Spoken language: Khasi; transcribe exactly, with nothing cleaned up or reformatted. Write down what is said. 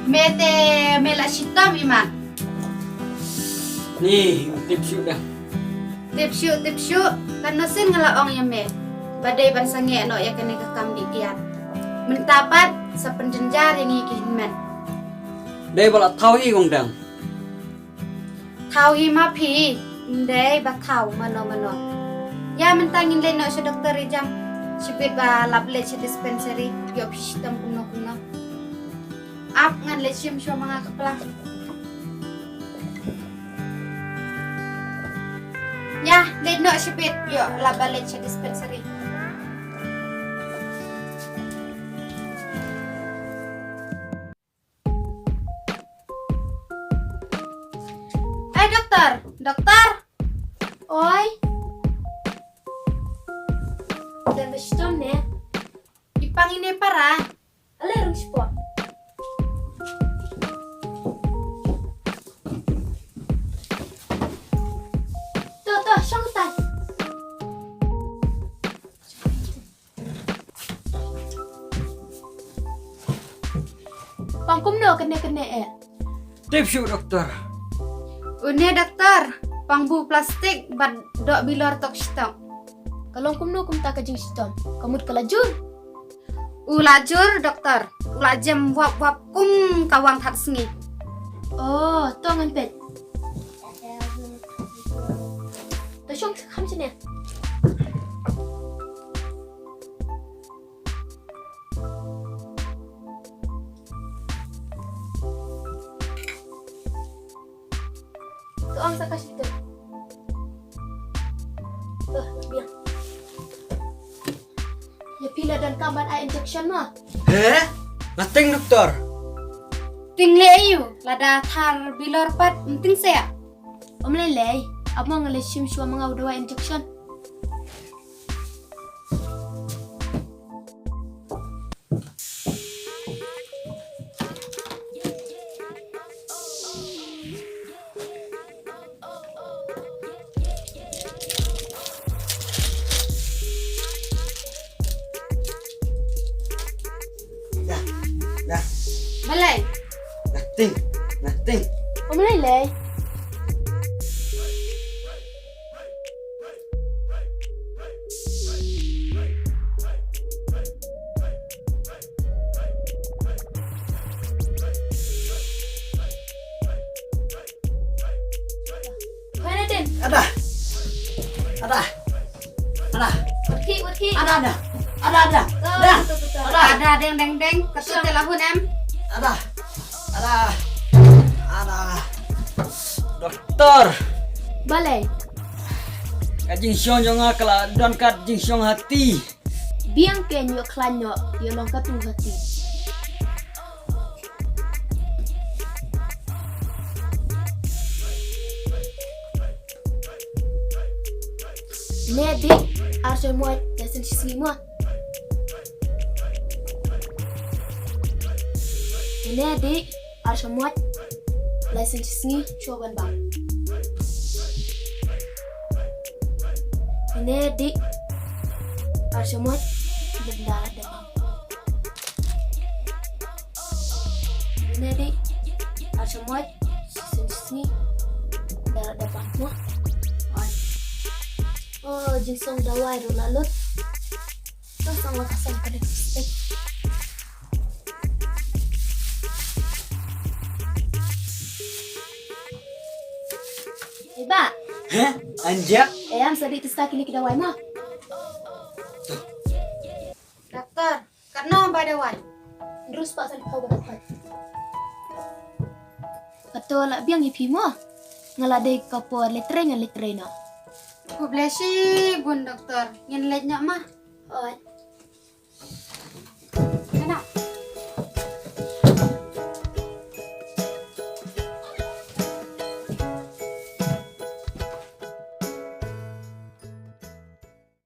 Me te me la shitom i ma. Ni, tip shuh dah. Tip shuh, tip shuh. Kan nosin nga la ong ïa me ba dei ban sangeh noh ïa kane ka kam dih kiad. Mynta pat sa pynjynjar ïa ngi ki hynmen. Dei ba la thaw hi kong dang. Thaw hi ma phi, ndei ba thaw mano mano. Ïa mynta ngin leit noh sha doktor ri jam. Shibit ba lap leit sha dispensary, ïoh phi shitom kumno kumno. Ap ngan leit shim shuwa ma nga ka pla. Ïa, leit noh shibit, ïoh lap ba leit sha dispensary. Ai doktor, doktor. Oi. Dang ba shitom ne? I pang ine para. Ale rung spot. To to shong tai. Pang kumno kane kane eh. Tip shuh doktor. Une doktor, pang bu plastik bad doh bilor tok shitom. Ka long kumno kumta ka jingshitom? Ka mut ka la jur. U la jur doktor. U la jem wap wap kum ka wang that sngi. Oh, to ngan pet. To shong kham shane. To ong sa ka shitom. To biang. Ïa phi la don kam ban ai injection ma? He? Nga ting doktor. Ting lei ïu, lada thar bilor pat, ting se. Om lei lei, ap ma nga leit shim shuwa ma nga u dawai injection. Dah, dah. Balei? Nothing, nothing. Balei lei? Ada. Ada. Ada. Ada. Ada, ada. Ada. Ada, deng, deng, deng. Katut te la hun em. Ada. Ada. Ada. Doktor. Balei? Ka jingshong jong nga ka la don kat jingshong hati. Biang ke nyok klan nyok, ïa long katu hati. Ne di, ar sha moit, da sen shisngi mo. Ne di, ar sha moit, lai sen shisngi, shuwa ban bam. Ne di, ar sha moit, da la da bam. Ne di, ar sha moit, sen shisngi, da la da bam mo. Ai. Oh, jingsong dawai ruh la lut. To song la ka song ka dek. Eh, ba. Heh? Anja? Eh, am sa dei tista kini ki dawai ma. Doktor, katno ba dawai? Drus pa sa dei kau ba doktor. Kato la biang i phi mo. Nga la dei ka por letre nga letre no. Khublei shibun doktor. Ngin leit nyok ma. Oi.